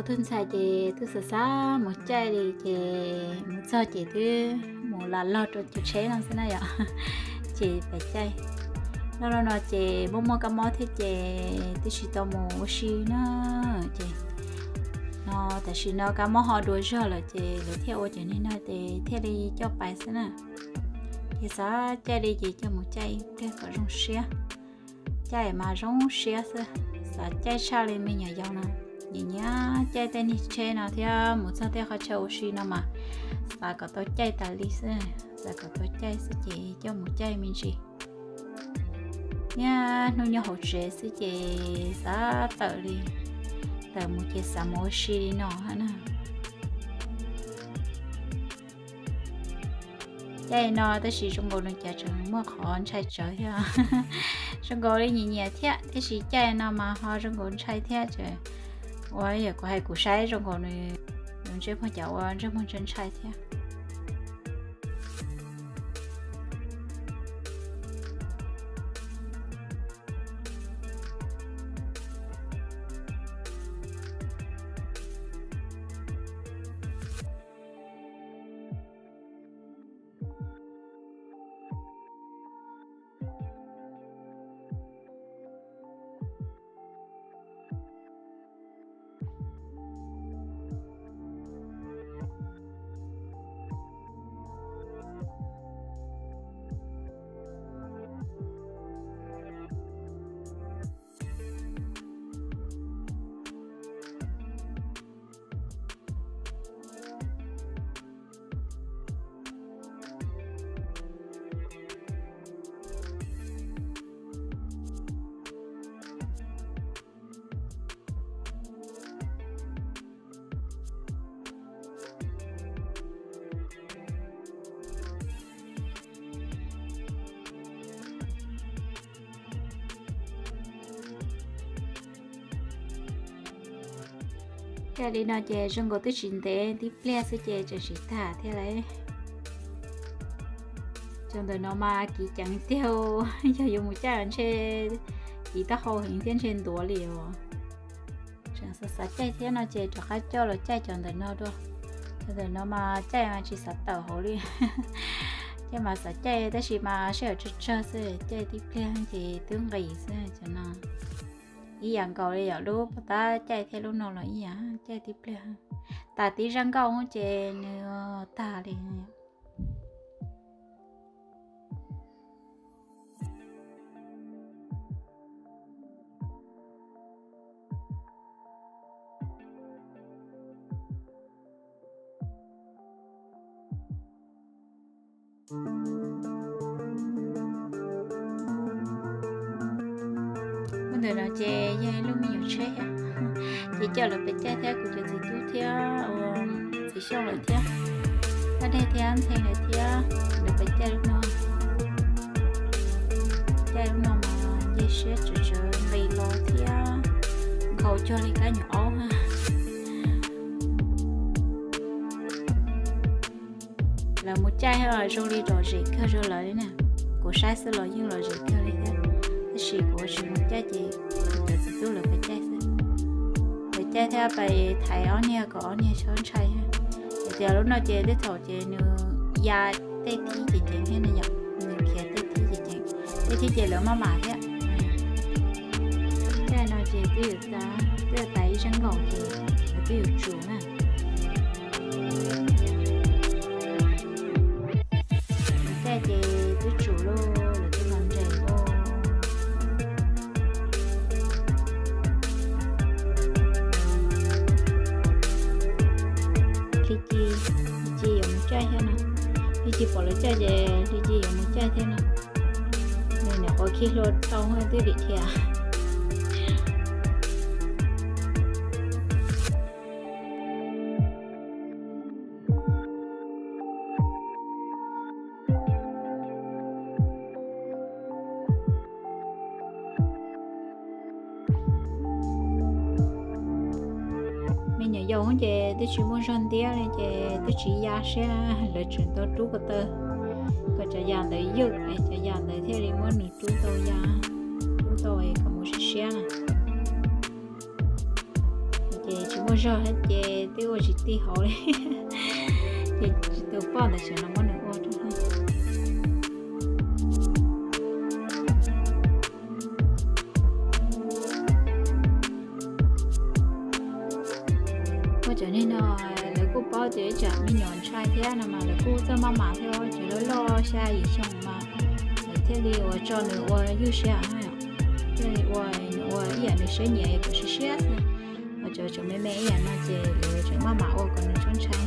Tug ntxhais ces twb xav xav mus caij li ces mus txog ces twb mus lam log rau cov tsheb no xwb na yom, ces pais caij. Loj loj no ces muaj muaj kab mob thiab ces twb tsis tau mus ua si na. Ces no tam sim no kab mob ho dua zog lawm ces lawv thiaj ua cov niag no ces thiaj li coj pais xwb na. Ces xav caij li ces coj mus caij ib pliag kom zoo siab. Caij mas zoo siab xwb, xav caij tshaj li me nyuam yaus no. Nyiam nyiam caij tej niag tsheb no thiab mus txog tej qhov chaw ua si no mas xav kom tau caij tas li xwb, xav kom tau caij xwb ces coj mus caij me ntsis. Niaj hnub nyob hauv tsev xwb ces xav tawm li, tawm mus ces xav mus ua si li no na. Caij no tab sis zoo nkaus nws cas tseem muaj qhov ntshai tsawv thiab. Zoo nkaus li nyiam nyiam thiab tiam sis caij no mas ho zoo nkaus ntshai thiab ces ua yam kuv hais kuv saib zoo nkaus nws ntsej muag cas ua ntsej muag ntshai ntshai thiab. Caij li no ces zoo nkaus twb tsis ntev tib pliag xwb ces tseem siv tag thiab lauj. Cov ntawm no mas kiv ceev tiag, yog yuav mus caij ntshe kiv taub hau heev thiab ntshe ntuav li os. Tseem xav xav caij thiab no ces rov qab coj los caij cov ntawm no dua. Cov ntawm no mas caij mas tsis xav tawm hauv li. Caij mas xav caij tab sis mas sij hawm tsawg tsawg xwb, caij tib pliag ces twb nqis xwb cov no. Ib yam nkaus li yom, lub pov tab caij thiab lub no los ib yam, caij tib pliag. Tas tib zaj nkauj ces nws tag li. Ntawm no ces yog ib lub me nyuam tsheb thiab, ces coj lawv pais caij thiab kuv cov txiv tub thiab ua txiv xyooj lawm thiab, Paj Dej thiab Ntxhee lawv thiab, lawv pais caij lub no. Caij lub no mas nce siab tsawv tsawv nqis los thiab nkhaus cuag li kab nyuam aub na. Lawv mus caij zoo li lom zem kawg rau lawv li na. Kuv saib xwb los yeej lom zem kawg li thiab, tab sis kuv tsis mus caij ces cov txiv tub lawv pais caij xwb. Lawv caij thiab pais thaiv ob niag kom ob niag txhob ntshai thiab. Hais tias lub no ces tej thaum ces nws ya tej thib ceev ceev thiab no yom, nws khiav tej thib ceev ceev, tej thib ces lawv maj mam thiab. Caij no ces twb yuav tas, twb yuav tas ib zaj nkauj ces lawv twb yuav tsum na. Caij ces twb tsum lauj, lawv twb los nres lauj. Hli Ci, Hli Ci yuav mus caij thiab no. Hli Ci pom lawv caij ces Hli Ci yuav mus caij thiab no. Nws nyuam qhuav khi hlua tau twb dim dhia. Me nyuam yaus ces twb tsis muaj zog ntiab li ces twb tsis ya siab, lawv tseem tau rub ko taw kom cov yas ntawd ywj, cov yas ntawd thiaj li muab nws rub tau ya, rub tau kom mus siab siab na. Ces tsis muaj zog thiab ces twb ua tsis tau hauv li. Ces tus poj ntawd tseem los muab nws ua rau. Ua cov niag no lawv kuj paub tias ib tsam me nyuam ntshai thiab no mas lawv kuj txawj maj mam thiab, cov loj loj xya yim xyoo mas lawv thiaj li ua tso nws ua ywj siab, thiaj li ua nws ua ib yam nws siab nyiam kom siab siab xwb. Ua cov tseem me me ib yam no ces lawv tseem maj mam ua kom nws txhob ntshai.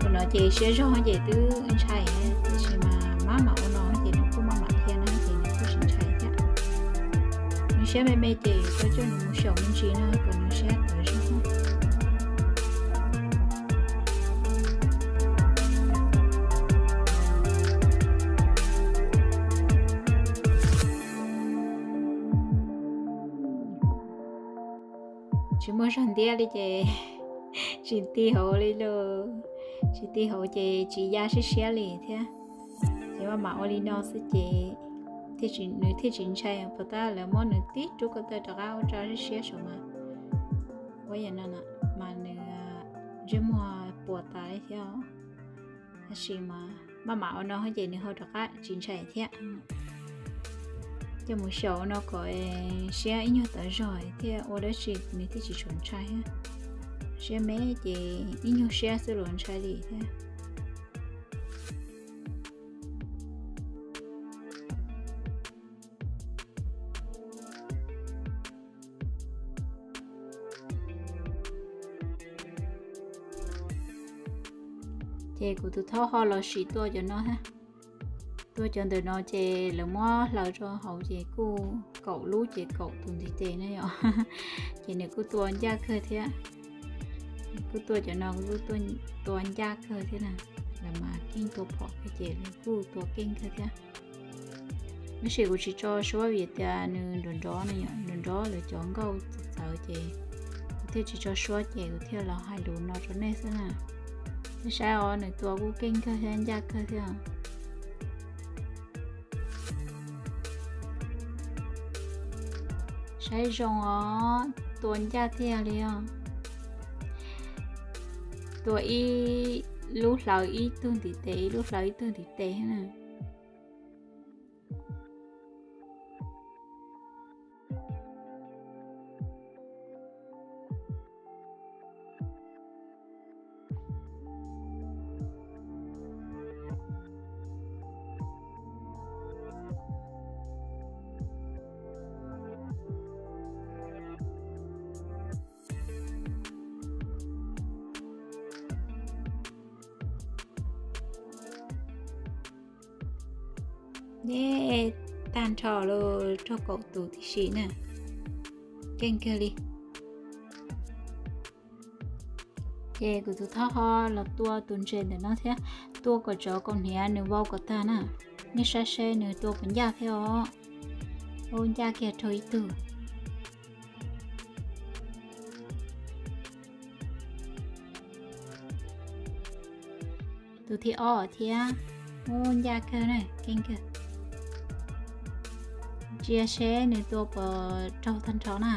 Tus no ces siab zog ces twb ntshai, tab sis mas maj mam ua no ces nws kuj maj mam thiab na ces nws kuj tsis ntshai thiab. Nws siab me me ces yuav tau coj nws mus xyaum me ntsis no kom nws siab tawv zog. Tsis muaj zog ntiab li ces tsis ti hauv li lauj. Tsis ti hauv ces tsis ya siab siab li thiab. Ces maj mam ua li no xwb ces nws thiaj tsis ntshai, puas tab lawv muab nws tib rub ko taw rov qab ua rau siab siab saum mas ua yam no mas nws ntsej muag puas tas li thiab. Tab sis mas maj mam ua no ces nws ho rov qab tsis ntshai thiab. Coj mus xyaum ua no kom siab ib nyuag tawv zog thiaj ua dab tsi nws thiaj tsis tshua ntshai thiab. Siab me ces ib nyuag siab xwb los ntshai li thiab. Ces kuv tus thob ho los sim tua cov no thiab. Tua cov ntawm no ces lawv muab hlaws rau hauv ces kuj kaum lub ces kaum tus ntiv tes na yom. Ces nws kuj tua ncaj kawg thiab. Kuj tua cov no kuj tua ncaj kawg thiab na. Lawv mas keej tua phom kawg ces lawv kuj tua keej kawg thiab. Tab sis kuv tsis tso suab vim tias nws nrov nrov na yom, nrov nrov lawv cov nkauj txawv txawv ces kuv thiaj tsis tso suab ces kuv thiaj los hais lus no rau nej xwb na. Nej saib os, nws tua kuj keej kawg thiab ncaj kawg thiab. Saib zoo os, tua ncaj tiag li os. Tua ib lub hlaws ib tug ntiv tes, ib lub hlaws ib tug ntiv tes na. Nej, tag nrho los raug kaum tus tib si na. Keej kawg li. Ces kuv tus thob ho los tua tus ntses ntawm no thiab, tua kom tsov kaus hniav nws vau kom tag na. Nej saib seb nws tua puas ncaj thiab os. Ua ncaj kiag raug ib tug. Tus thib ob thiab. Ua ncaj kawg na, keej kawg. Ntsia seb nws tua puas raug tag nrho na.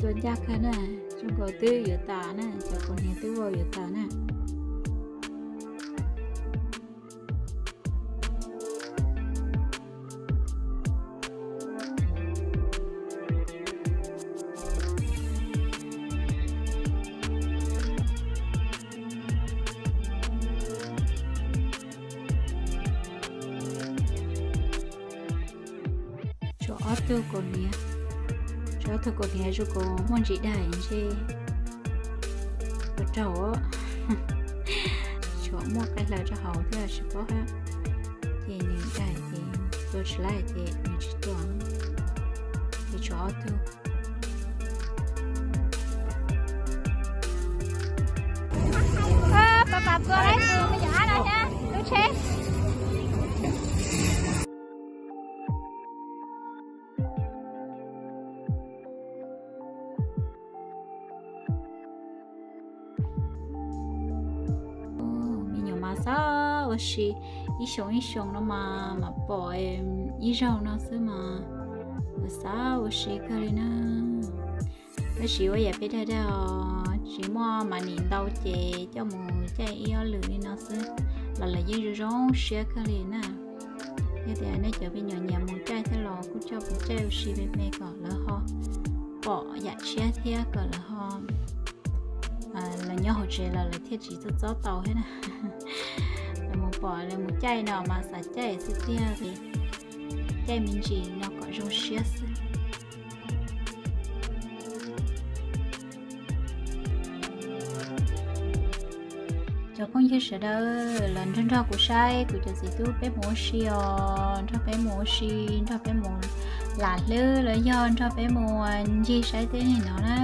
Tua ncaj kawg na. Zoo nkaus twb yuav tas na, cov kaus hniav twb vau yuav tas na. Tshuav ob tug kaus hniav, tshuav ob tug kaus hniav zoo nkaus muaj ntsis daig ntshe yuav raug, tshuav muaj qe hlaws rau hauv thiab tsis paub hab. Ces nws daig ces tua tsis laib ces nws tsis tua. Ces tshuav ob tug. Pab pab tua laib tus me nyuam ab no thiab lub tsheb. Me nyuam mas xav ua si, ib xyoo ib xyoo no mas mam pom ib zaug no xwb mas xav ua si kawg li na. Tab sis ua yam peb dag dag os, tsis muaj mas nim ntau ces coj mus caij ib ob lwm li no xwb los lawv yeej zoo zoo siab kawg li na. Yog tias nej cov me nyuam nyiam mus caij thiab los kuj coj mus caij ua si me me kom lawv ho pom yam tshiab thiab kom lawv ho, lawv nyob hauv tsev los lawv thiaj tsis txob txob tau thiab na. Lawv mus pom lawv mus caij no mas xav caij xwb tiag, caij me ntsis no kom zoo siab xwb. Cov phooj ywg sawv daws, los nrog nrog kuv saib kuv cov txiv tub peb mus ua si os, nrog peb mus ua si, nrog peb mus lam hlwb los yog nrog peb mus ncig saib teb neeg no na.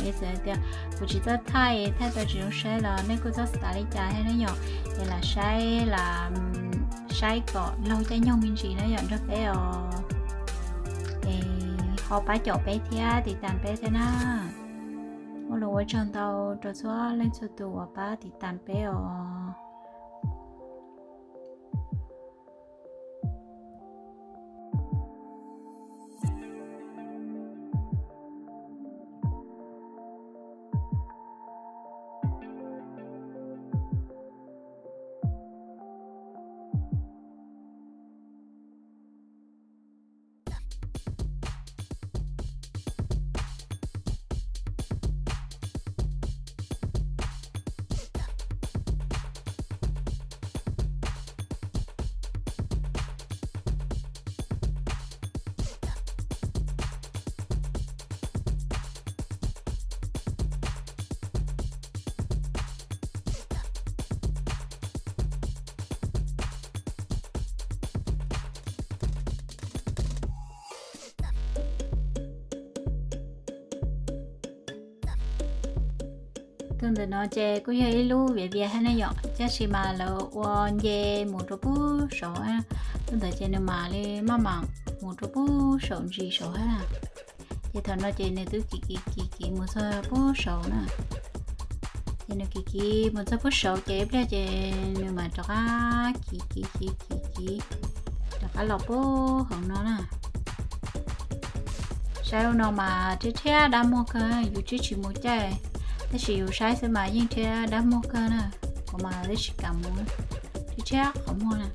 Es txawm hais tias kuv tsis txawj thaij, thaij tau tsis zoo saib los nej kuj txhob xav li cas thiab na yom. Es lam saib, lam saib kom laug caij nyoog me ntsis na yom nrog peb os. Es ho pab caum peb thiab tiv tas peb thiab na. Muaj lus ua tsaug ntau rau txhua leej txhua tus uas pab tiv tas peb os. Tus ntawm no ces kuj yog ib lub viav vias thiab ne yom, tab sis mas lawv ua nce mus rau pub saud. Tus ntawd ces nws mam li maj mam mus rau pub saum ntsis saud thiab na. Ces thaum no ces nws twb kiv kiv kiv kiv mus txog pub saud na. Ces nws kiv kiv mus txog pub saud ces ib pliag ces nws mam rov qab kiv kiv kiv kiv kiv rov qab los pub hauv no na. Saib ua no mas rhiab rhiab dab muag kawg, yus twb tsis mus caij, tab sis yus saib xwb mas yeej rhiab dab muag kawg na. Kuv mas twb tsis kam mus, rhiab rhiab qhov muag na.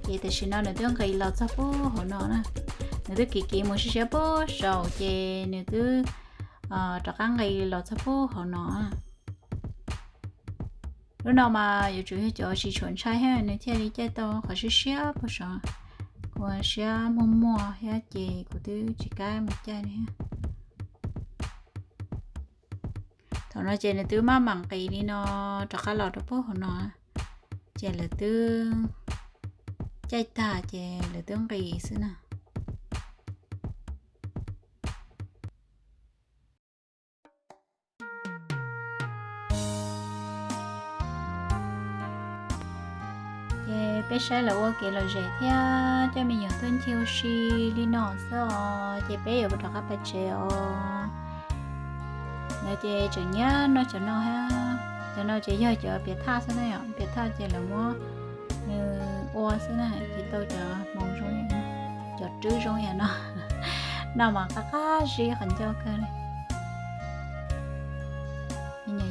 Ces tam sim no nws twb nqis los txog pub hauv no na. Nws twb kiv kiv mus siab siab pub saum ces nws twb rov qab nqis los txog pub hauv no. Lub no mas yuav tsum yog cov tsis tshua ntshai thiab nws thiaj li caij tau qhov siab siab pub saud. Kuv siab muag muag thiab ces kuv twb tsis kam mus caij li thiab. Thaum no ces nws twb maj mam nqis li no rov qab los rau pub hauv no, ces lawv twb caij tag ces lawv twb nqis xwb na. Ces peb saib lawv ua kev lom zem thiab coj me nyuam tuaj ncig ua si li no xwb os, ces peb yuav rov qab pais tsev os. Lawv ces tseem nyiam noj cov no thiab. Cov no ces yog cov piav thaj xwb na yom, piav thaj ces lawv muab nws ua xwb na, ces tau cov hmoov zoo, cov rwb zoo yam no. Noj mas qab qab zib qhov ncauj kawg li.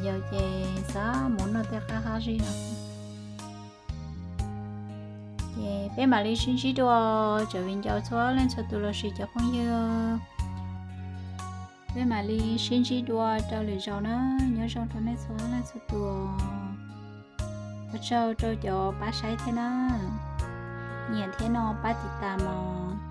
Yog ces xav mus noj tej qab qab zib no. Ces peb mam li sib ntsib dua, tsoom viv ncaus txhua leej txhua tus lossis cov phooj ywg, peb mam li sib ntsib dua rau lwm zaus na. Nyob zoo rau nej txhua leej txhua tus. Ua tsaug rau cov pab saib thiab na, nyiam thiab no pab tiv tas mog.